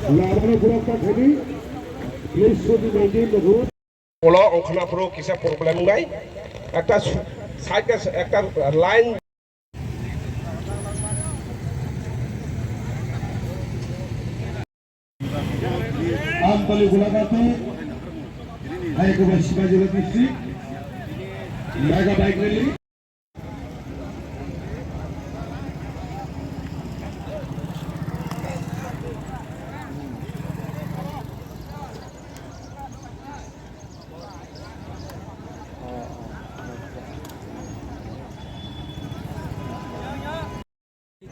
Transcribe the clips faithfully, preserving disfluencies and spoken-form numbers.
Labano pura pathani, please should maintain the road. Ulo ongkhorna phuru kisa problem wngnai. Ekta su-, side ka, ekta line. Amtali Gulagati, Haikaba Shivaji District, Mega Bike Rally.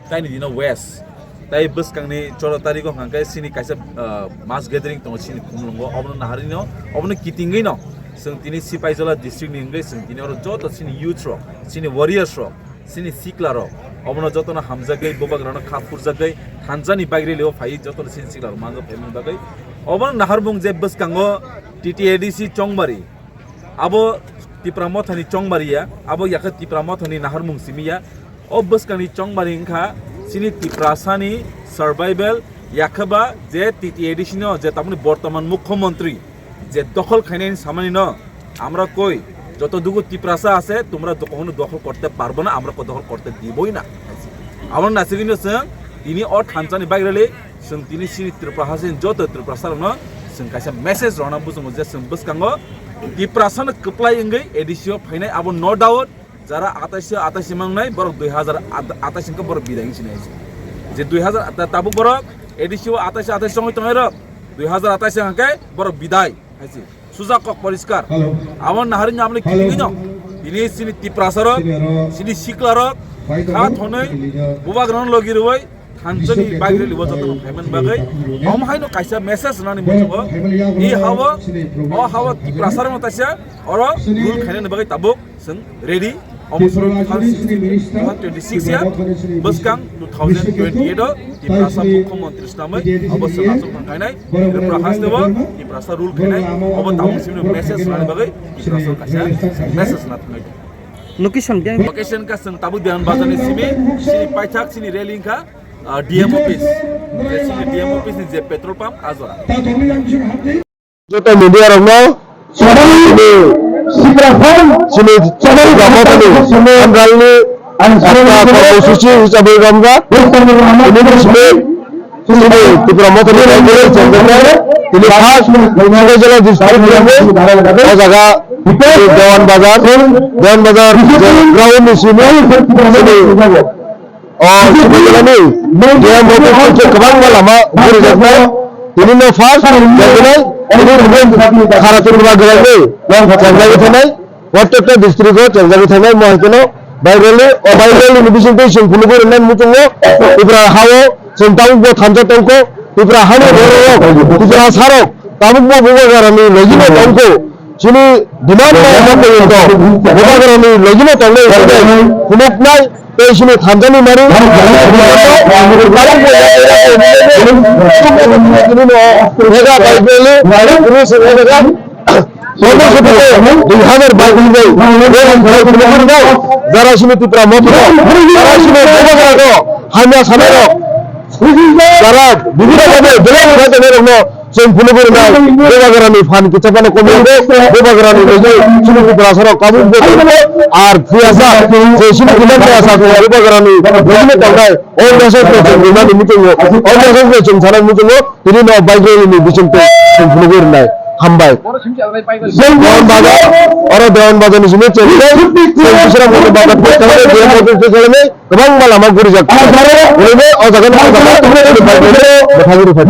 Taini dino west. Tai bwskangni choro tariko hwnkha khe chini kaisa, ah, mass gathering tongo chini khumlungo. Obono naharino, obono kitingwino chwng tini Sipaijala district ni wngwi chwng tini oro joto chini youth rok, chini warriors rok, chini sikla rok, obono jotono hamjagwi, bubagrano kha phurjagwi, thansa ni bike rally o phaiwi jotono chini sikla rok manjak phaimani bagwi. Obono naharmung je bwskango T T A D C Chongbari, abo Tipra Mothani Chongbari ya, abo yakhe Tipra Mothani naharmung simi ya. O bwskangni chongbari wngkha chini Tiprasani survival, yakheba je T T A D C no je tamoni bortoman mukhyamantri je dokhol khainani samani no, আমরা কই যতটুকু তিপ্রাসা আছে তোমরা কখনো দখল করতে পারবে না, আমরা দখল করতে দিবই না. Abo nasigino chwng tini o thansa ni bike rally chwng tini chini Tripura haste joto Tiprasa rokno chwng kaisa message rwna muchungo je chwng bwskango Tiprasa no kwplai wngwi A D C o phainai, abo no doubt. Jara atais, atais mangnai, borok dui hazar atais hwnkhe borok bidai wngsinai. Je dui hazar ta-, tabuk borok A D C o atais, atais songwi tongnai rok, dui hazar atais hwnkhe borok bidai haise. Suja kok poriskar. Hello. Abo naharino aboni kitingino. Tini chini Tiprasa rok, chini sikla rok, kha thonwi, bubagrano logi rwui, thansani bagri libo jotono phaimani bagwi. Omo haino kaisa message rwnani muchungo. I hawo, o hawo Tiprasa rokno taisa, oro rule khainani bagwi tabuk. Chwng ready. Omo soro two thousand twenty-six ya, bwskang two thousand twenty-eight o Tiprasa mukhyamantri swnamwi obo chwng achuk thang khainai. Tripura haste bo Tiprasa rule khainai. Obo tabuk simi message rwnani bagwi Tiprasa kaisa message rwna thangwi. Location khe? Location kha chwng tabuk Dewan Bazar ni simi, chini paithak chini rally wngkha, ah, D M office. Je chini D M office ni je petrol pump, ah jora. Joto media rokno chini Tripura Mothani Central ni ekta kormosuchi hisabe romjak. Tini ni simi chini Tripura Mothani central tini first Sipaijala district ni o jaga Dewan Bazar, Dewan Bazar ground ni simi chini O Sipaijala ni D M office ni kwbangma lama gurijaknai. Tini no first, tini khara tini ba gwlai ni chengjagwi thanai. Protekta district o chengjagwi thanai, mo hai kheno bike rally, o bike rally ni bising twi chwng phunugwi rwnai muchungo. Tipra hao chwng tabuk bo thansa tongkho. Tipra hani borok rok, Tipra sa rok tabuk bo bubagrani logi no tongkho. Chini demand no emo porjonto bubagrani logino tongnai hwnwi phunuknai tei chini thansa ni mari. Dui hazar bais ni jara chini Tipra Motha, jara chini bubagra no hamya sanai rok, jara bibhinno bhabe belai belai tongnai rok no Chwng phunugwi rwnai, bubagrani phan kicha phano komwi tongo, bubagrani logi chini Tiprasa rok tabuk bo tongo, ar phiya sa, je chini Tiprasa sa bubagrani logi no tongnai, o message no chwng rwnani muchungo, o message no chwng sanani muchungo, tini no bike rally ni bising twi chwng phunugwi rwnai, hambai. Dewan Bazar, oro Dewan Bazar ni simi chwng tei, chwng Bisramganj Bazar twi chwng tei, Dewan Bazar twi chwng tei, kwbangma lama gurijak. Omo o jaga no, o jaga no, bwthagwi rwphai.